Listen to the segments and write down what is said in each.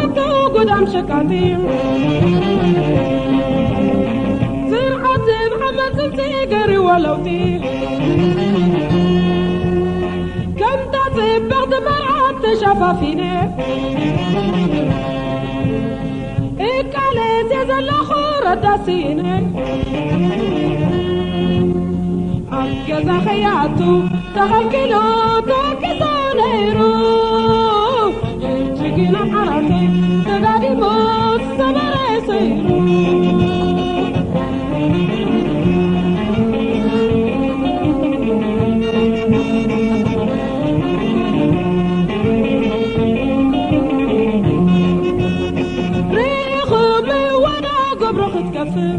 ኣቶ ጎዳም ሸቃጢ ስርዓት ብዓመፅቲ ገሪዎ ለውጢ ከምታ ፅብቕቲ መርዓት ተሸፋፊነ እቃለስ እየ ዘለኹ ረዳሲነ ኣብ ገዛ ከይኣቱ ተኸልኪሉ ተወቂሱ ነይሩ። ሕጂ ግን ኣብ ዓራተይ ተጋዲሙ ዝሰበረ ሰይሩ። ርኢኹም ወዳ ገብሮ ክትከፍእ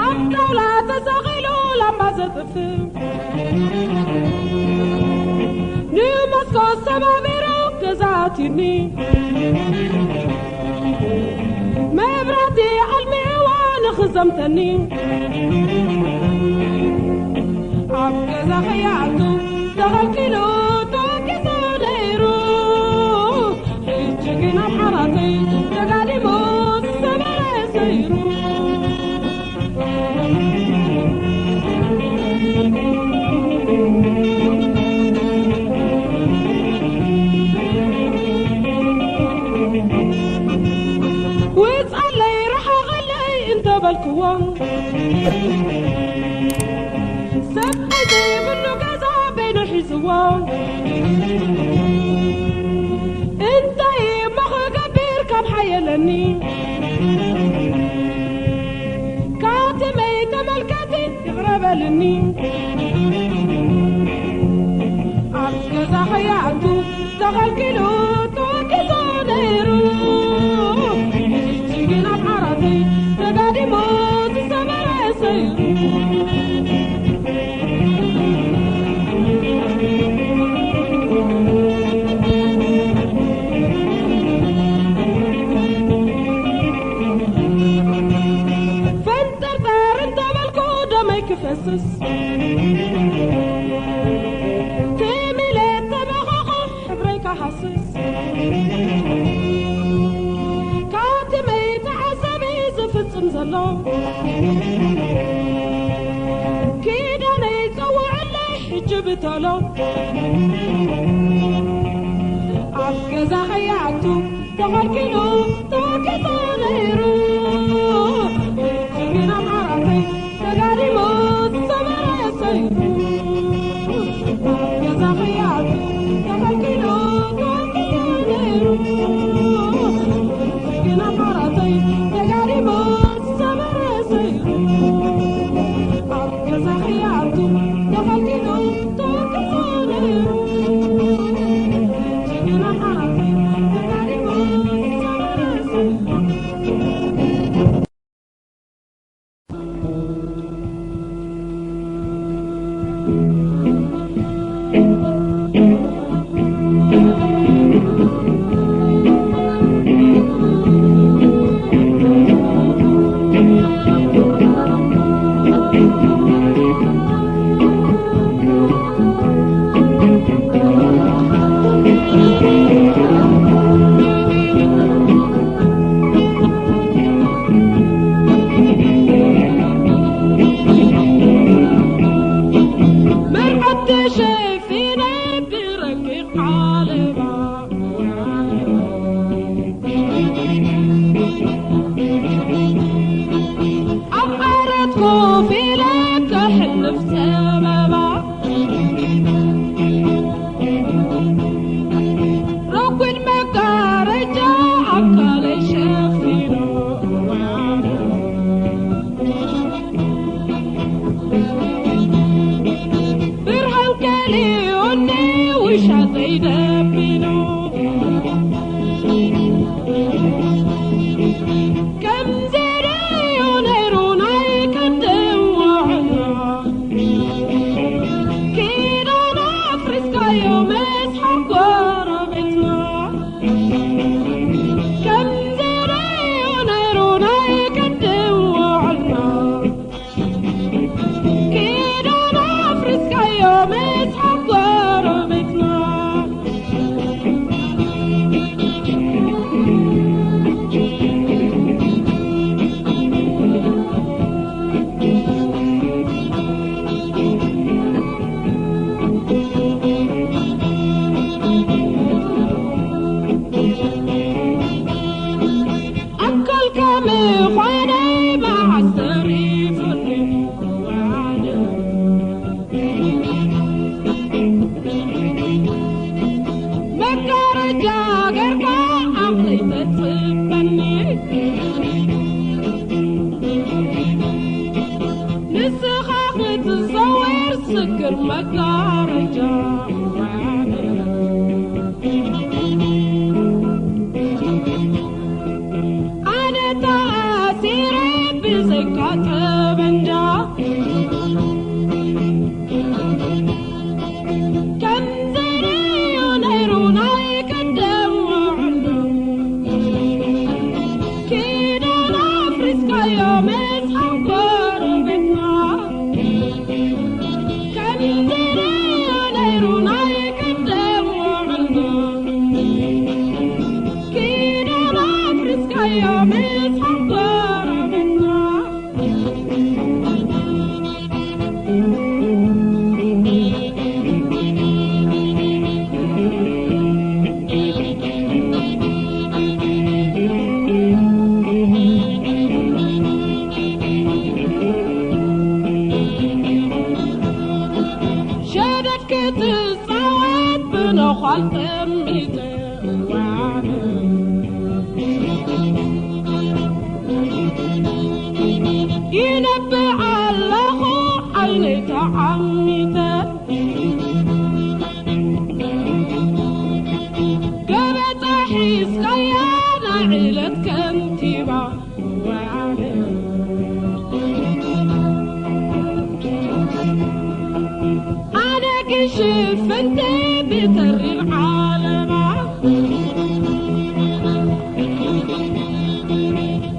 ኣብ ጣውላ ተሰቒሉ ላምባ ዘጥፍእ ንመስኮት ሰባቢሩ ገዛ ኣትዩኒ መብራህቲ ኣልሚዕዋ ንኽዘምተኒ ኣብ ገዛ ከይኣቱ ተኸልኪሉ ተወቂሱ ነይሩ። ሕጂ ግን ኣብ ዓራተይ ተጋዲሙ ዝሰበረ ሰይሩ። ውፅኣለይ ርሓቐለይ እንተበልክዎ ሰብኣይ ዘይብሉ ገዛ በይኑ ሒዝዎ እንታይ እሞ ክገብር ካብ ሓየለኒ ካትመይ ተመልከቲ ይቕረ በልኒ ኣብ ገዛ ከይኣቱ ተኸልኪሉ ተወቂሱ ነይሩ ሕጂ ግን ኣብ ዓራተይ ተጋዲሙ ዝሰበረ ሰይሩ ፈንጠርጠር እንተበልኩ ደመይ ክፈስስ ትም ኢለ ተበኸኹ ሕብረይ ክሃስስ ካትመይ ተዓዘቢ ዝፍጽም ዘሎ ኪዳነይ ጸውዕለይ ሕጂ ብተሎ ኣብ ገዛ ከይኣቱ ተኸልኪሉ ተወቂሱ ነይሩ ሕጂ ናብ ዓራተይ ተጋዲሙ ዝሰበረ ሰይሩ ኣብ ገዛ ከይኣቱ ተኸልኪሉ ተወቂሱ ነይሩ ሕጂ ናብ ዓራተይ ተጋዲሙ ዝሰበረ ሰይሩ ኣብ ገዛ ከይኣቱ ተኸልኪሉ ተወቂሱ ነይሩ ሕጂ ናብ ዓራተይ ተጋዲሙ ዝሰበረ ሰይሩ መርዓት ተሸፊነ ብረቂቕ ዓለባ ኣብ ዓራት ኮፍ ኢለ ከሕልፍ ጸበባ ረጒድ መጋረጃ ኣካለይ ሸፊኑ ብርሃን ከሊኡኒ ውሻጠይ ደፊኑ ከም ዘርእዮ ነይሩ ናይ ቅድም ውዕልና ኪዳን ኣፍሪስካዮ ምስ ሓጎረቤትና ከም ዘርእዮ ነይሩ ናይ ቅድም ውዕልና ኪዳን ኣፍሪስካዮ ምስ ሓጎረቤትና መጋረጃ ገርካ ዓቕለይ ተጽበኒ። ንስኻ ክትዘወር ስግር መጋረጃ። ኣነ ተኣሲረ ብዘይካ ጠበንጃ። ከም ዘይርእዮ ነይሩ ናይ ቀደም ውዕሎ። ኪዳን ኣፍሪስካዮ ምስ ጎረቤትና። ከም ዘይርእዮ ነይሩ ናይ ቀደም ውዕሎ። ኪዳን ኣፍሪስካዮ ምስ ጎረቤትና። ሸደድ ክትጻወት ብነዃል ጠሚተ። ይነብዕ ኣለኹ ዓይነይ ተዓሚተ። ገበጣ ሒዝካያ ናይ ዕለት ከንቲባ። ኣነ ግን ሽፍንቲ ብተሪር ዓለባ።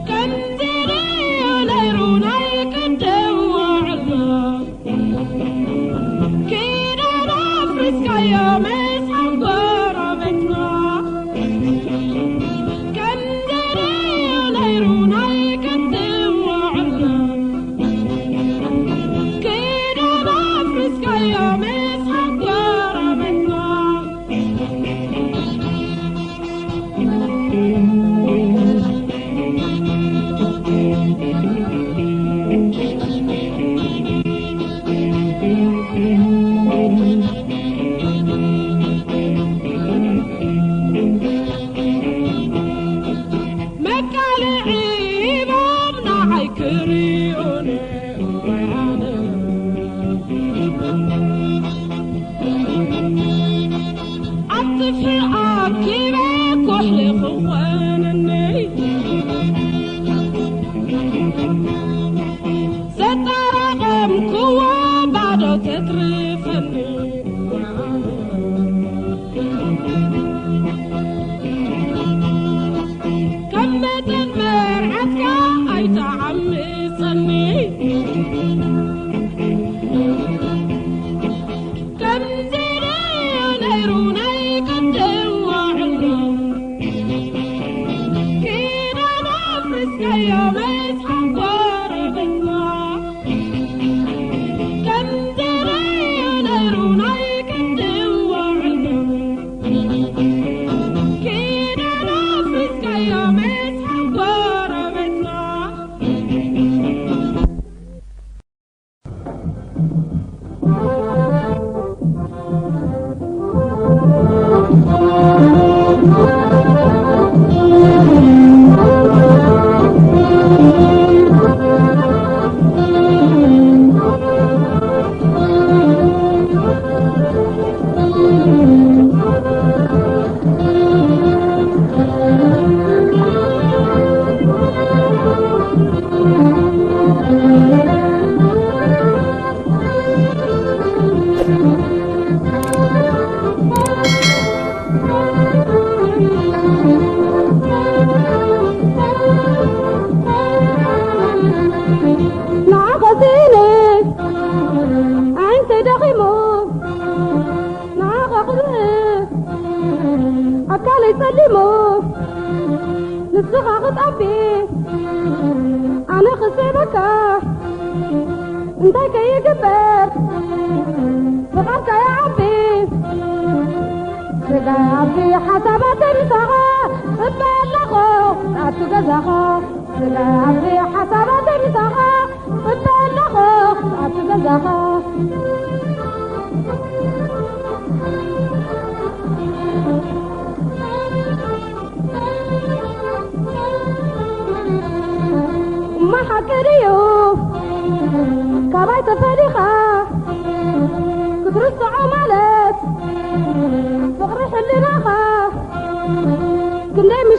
ከምዚ ድዩ ነይሩ ናይ ቅድም ውዕሎ። ኪዳን ኣፍሪስካዮ ምስ ጎረቤትና። ከምዚ ድዩ ነይሩ ናይ ቅድም ውዕሎ። ኪዳን ኣፍሪስካዮ ምስ ጎረቤትና። መቃልዒ ሂቦም ንዓይ ክሪኡኒ። ኣብ ጽፍሒ ኣኪበ ኩሕሊ ክኾነኒ። ዘጠራቐምክዎ ባዶ ተትርፈኒ። ከም መጠን መርዓትካ ኣይትዓምጸኒ። ከምዚ ድዩ ነይሩ ናይ ቅድም ውዕሎ። ኪዳን ኣፍሪስካዮ ምስ ጎረቤትና። ከምዚ ድዩ ነይሩ ናይ ቅድም ውዕሎ። ኪዳን ኣፍሪስካዮ ምስ ጎረቤትና። ንዓኻ ስኢነ ዓይንተይ ደኺሙ፣ ንዓኻ ክብእ ኣካለይ ጸሊሙ፣ ንስኻ ክትዓቢ ኣነ ክስዕበካ እንታይ ከይግበር ፍቓድካ ይዓቢ። ስጋ ይዓቢ ሓሳባተይ ምሳኻ እበ ኣለኹ ኣቱ ገዛኻ። ስጋ ይዓቢ ሓሳባተይ ምሳኻ እበ ኣለኹ ኣቱ ገዛኻ።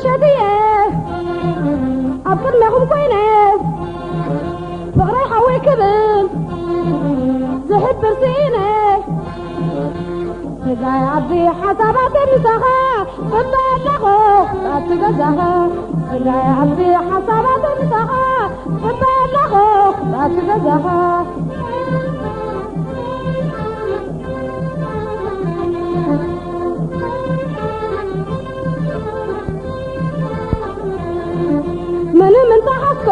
ሸትየ ኣብ ቅድሜኹም ኮይነ ፍቕረይ ሓወይ ክብል ዝሕብር ስኢነ ስጋይ ኣብዚ ሓሳባተይ ምሳኻ ጽበ ኣለኹ ናብቲ ገዛኻ ስጋይ ኣብዚ ሓሳባተይ ምሳኻ ጽበ ኣለኹ ናብቲ ገዛኻ ምንም እንተሓዝኮ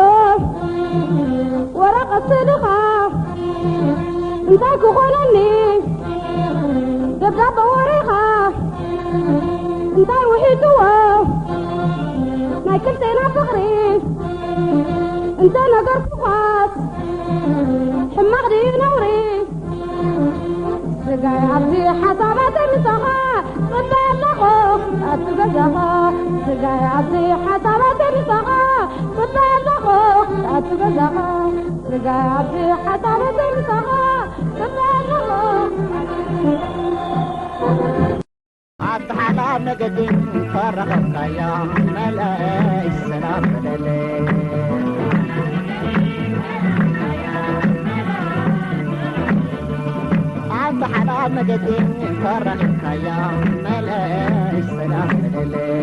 ወረቐት ስእልኻ እንታይ ክኾነኒ ደብዳበ ወሬኻ እንታይ ውሒጥዎ ናይ ክልቴና ፍቕሪ እንተ ነገርኩኻስ ሕማቕ ድዩ ነውሪ ስጋይ ኣብዚ ሓሳባተይ ምሳኻ ጽበ ኣለኹ ናብቲ ገዛኻ ስጋይ ኣብዚ ሓሳባተይ ምሳኻ ጽበ ኣለኹ ናብቲ ገዛኻ ስጋይ ኣብዚ ሓሳባተይ ምሳኻ ጽበ ኣለኹ ኣብቲ ሓላል መገዲ ተረኸብካዮ መለይ ሰላም በለለይ ኣብቲ ሓላል መገዲ ተረኸብካዮ መለይ ሰላም በለለይ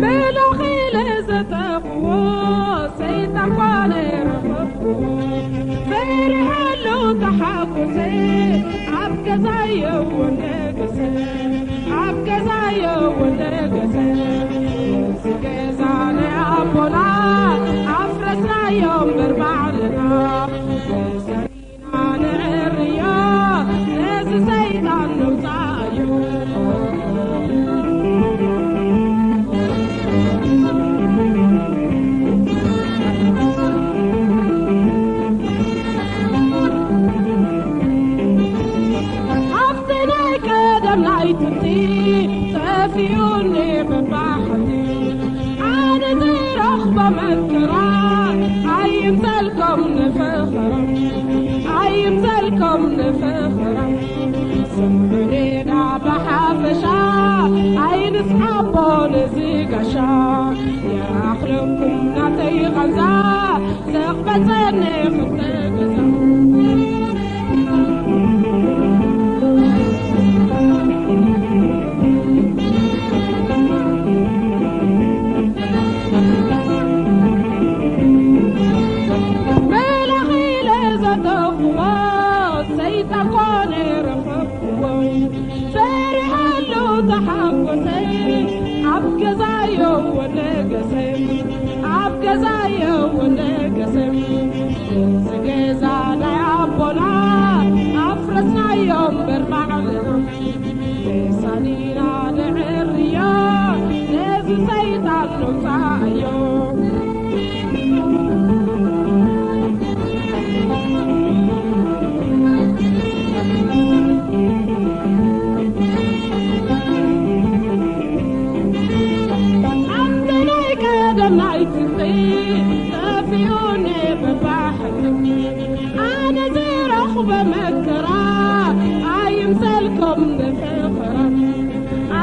ብሎኺ ለዘጠፍዎ ሰይጣን ኳነ ረኸብኩዎ። ፈሪሃሉ ተሓጉሰ ኣብ ገዛዮ ወደገሰ፣ ኣብ ገዛዮ ወደገሰ። እዚ ገዛ ናይ ኣቦና ኣፍረስናዮ እምበር ባዕልና። ንዕርዮ ነዚ ሰይጣን ነውፃእዮ። ኣብቲ ናይ ቀደም ናይ ጥንቲ ጠፊኡኒ ብባሕቲ። ኣነ ዘይረኽቦ መከራ ኣይምሰልኩም ንፍቕሮም። ፍቕራ ስምዑኒ ዳ ብሓፈሻ ኣይንስዓቦ ነዚ ጋሻ። ይኣኽለኩም ናተይ ቓንዛ ዘቕበጸኒ ክልተ ገዛ። መላኺ ኢለ ዘተኹዎ ሰይጣን ኮነ ረኸብኩዎ። ፈሪሐሉ ተሓጎሰ ኣብ ገዛዮ ወደገሰ፣ ኣብ ገዛዮ ወደገሰ። እዚ ገዛ ናይ ኣቦና ኣፍረስናዮ እምበር ባዕልና። ተሳኒና ንዕርዮ ነዚ ሰይጣን ነውፃእዮ። ኣብቲ ናይ ቀደም ናይ ጽንሒ ጠፊኡኒ በባሕቲ ኣነ ዝረኽበ መከራ ኣይምሰልኩም ንፍቕራ።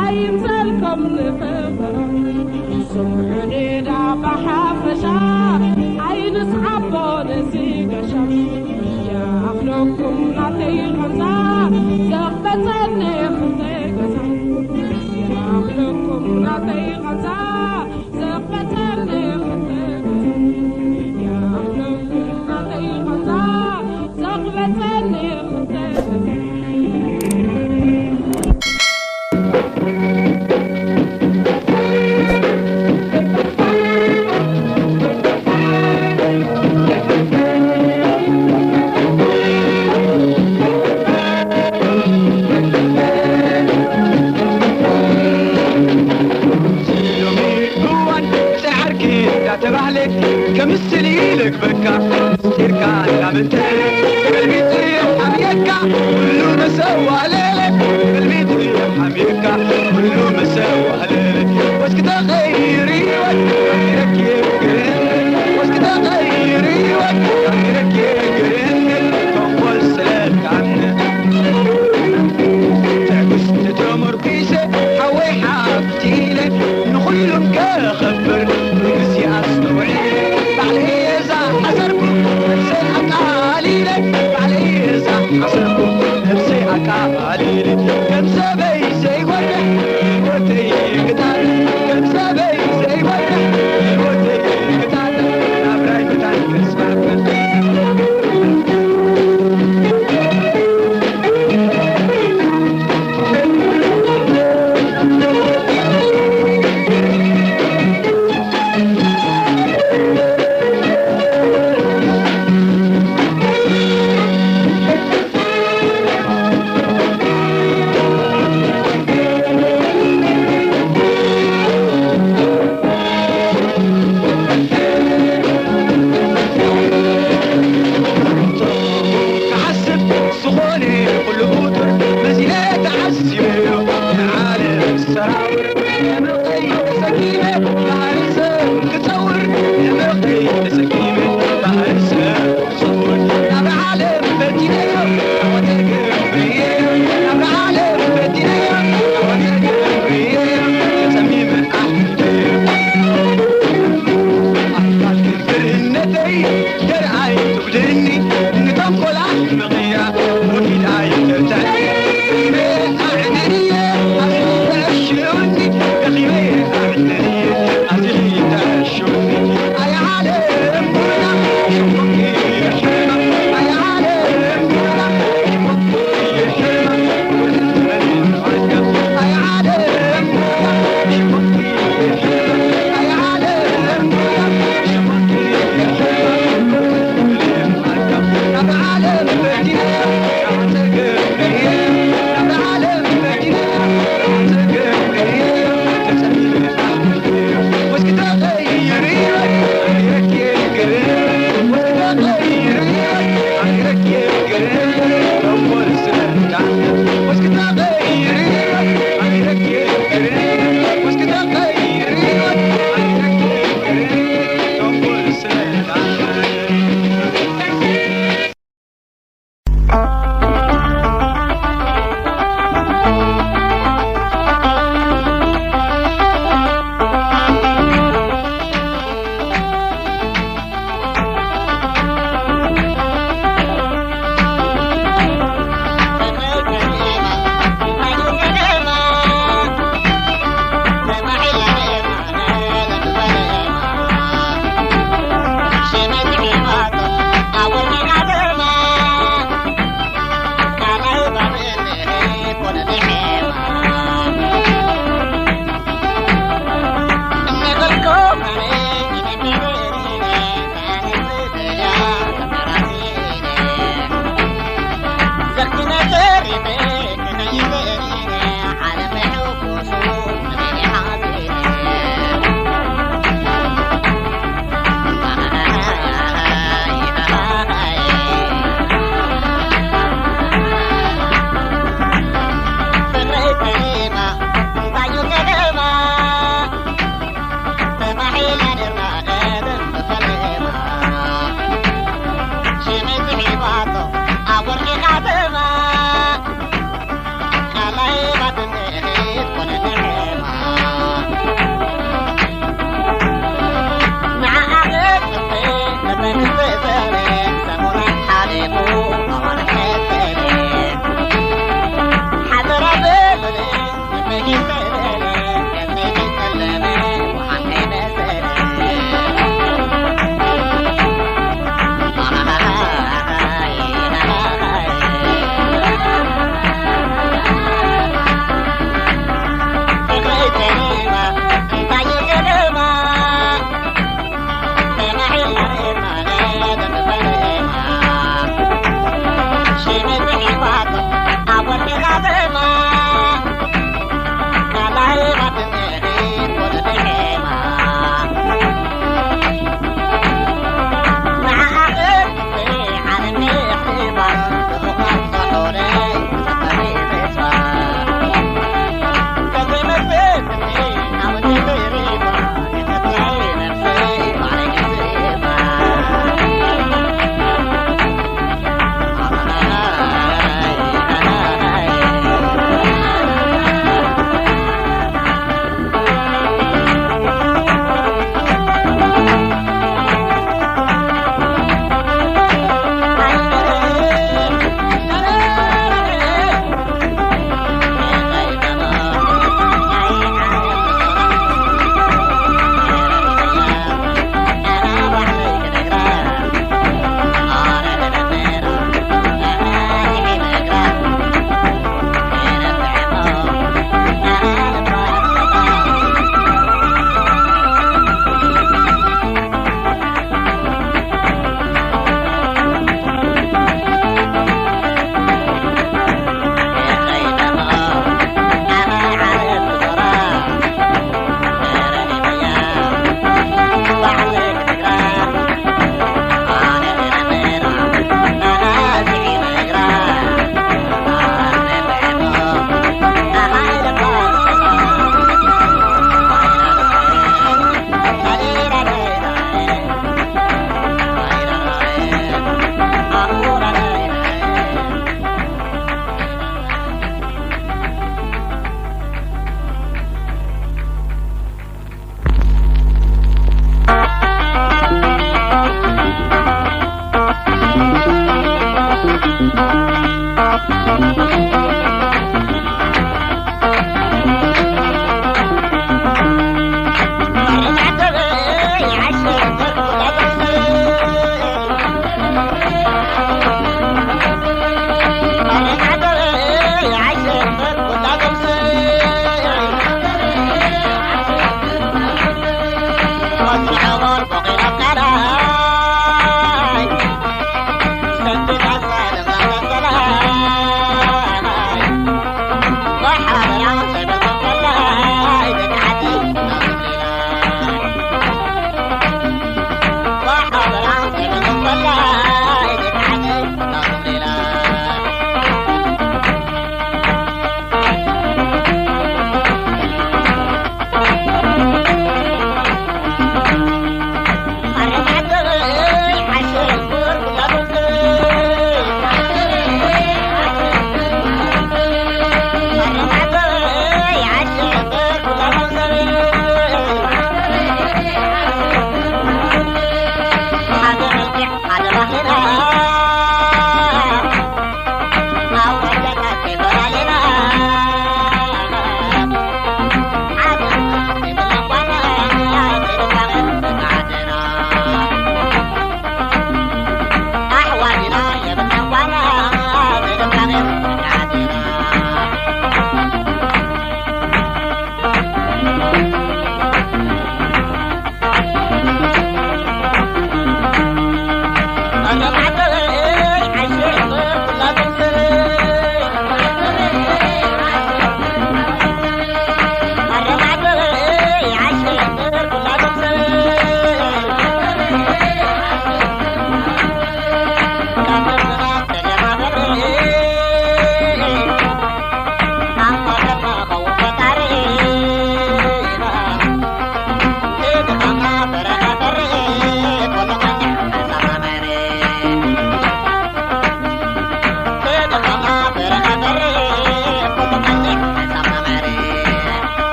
ኣይምሰልኩም ንፍቕራ። ስምዑኒ ዳ ብሓፈሻ ኣይንስዓቦ ነዚ ጋሻ። ይኣኽለኩም ናተይ ቓንዛ ዘቕበጸኒ ክልተ ገዛ። ይኣኽለኩም ናተይ ቓንዛ ዘቕበጸኒ ክልተ ገዛ። ይኣኽለኩም ናተይ ቓንዛ ዘቕበጸኒ ክልተ ገዛ። ሎሚ እዋን ብፀይ ዓርኪ እንዳተባህለ ከምስል ይልግበካ ምስጢርካ እንዳመንተረ ገልቢጡ ይሓምየካ ኩሉ መሰዋለለ ገልቢጡ ይሓምየካ ኩሉ መሰዋለለ ወስኪ ተቐይር ህይወት ኣሚረኪ ግርም ወስኪ ተቐይር ህይወት ኣሚረኪ ግርም ተንኮል ስለካነ ትዕግስቲ ተመርኪሰ ሓወይ ሓፍቲ ኢለ ንኹሉም ከኸብር ንግዜ ኣስተውዒለ ባዕለይ እየ ዝሓሰርኩ ነብሰይ ኣቃሊለ ባዕለይ እየ ዝሓሰርኩ ነብሰይ ኣቃሊለ ገንዘበይ ዘይጎድሕ ህይወተይ ክጣለ ገንዘበይ ዘይጎድሕ ህይወተይ ክጣለ ናብራይ መታን ከስፋሕፍሕ ክሓስብ ዝኾነ ኩሉ ፍጡር መዚነ ተዓዚበዮ ንዓለም ሰራውር ንመቐይ ተሰኪመ ባህሪ ሰብ ክጸውር ንመቐይ ተሰኪመ ባህሪ ሰብ ክጸውር ናብ ዓለም ፈቲነዮ ኣወተ ገብርኤል ናብ ዓለም ፈቲነዮ ኣወተ ገብርኤል ተጸሚመ ኣሕሊፈዮ ኣካል ክብርነተይ ደርኣይ ትጉድእኒ ንተንኮላ ምቕያ ወኪድ ኣይተርተዕ ኣዕነንየ ኣዝዩ ተዕሽውኒ ደኺመየ ኣዕነንየ ኣዝዩ ተዕሽውኒ ኣይ ዓለም ቡና ሽኮኪ የሽማ ኣይ ዓለም ቡና ሽኮኪ የሽማ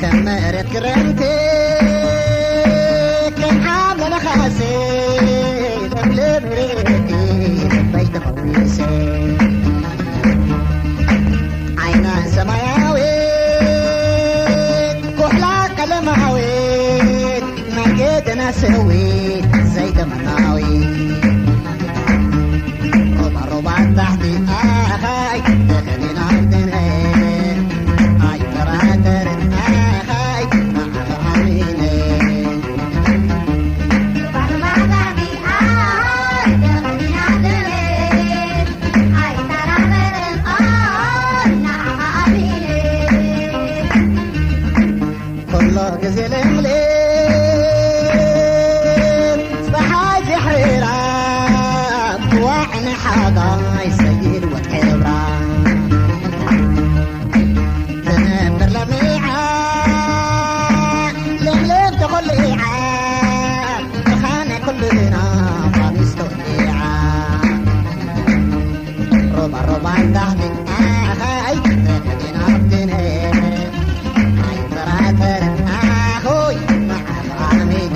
ከም መሬት ክረምቲ፣ ከም ሓምለ ነሓሲ፣ ለምለም ርእቲ ልበይ ተፈዊሰ። ዓይና ሰማያዊ፣ ተናሰዊ ዘይተመናዊ ሮባ ሮባ ታሕቲ ኣኻይ ተኸዲና ድነ ኣይጠራጠርን ኣኻይ ንዓኻ ኣሚነ ኩሉ ግዜ ልምልም ፀሓይ ዝሕራ ዋዕ ንሓጋይ ሰይድ ወትሕብራ ትነብር ለሚዓ ለምለም ተኾሊዓ ብርሃነ ኩልና ፋኒስ ተወሊዓ ሮባ ሮባ ታሕቲ ኣኻይ ተኸዲና ኣብትነ ኣይጠራጠር ኣኾይ ንዓኻ ኣሚነ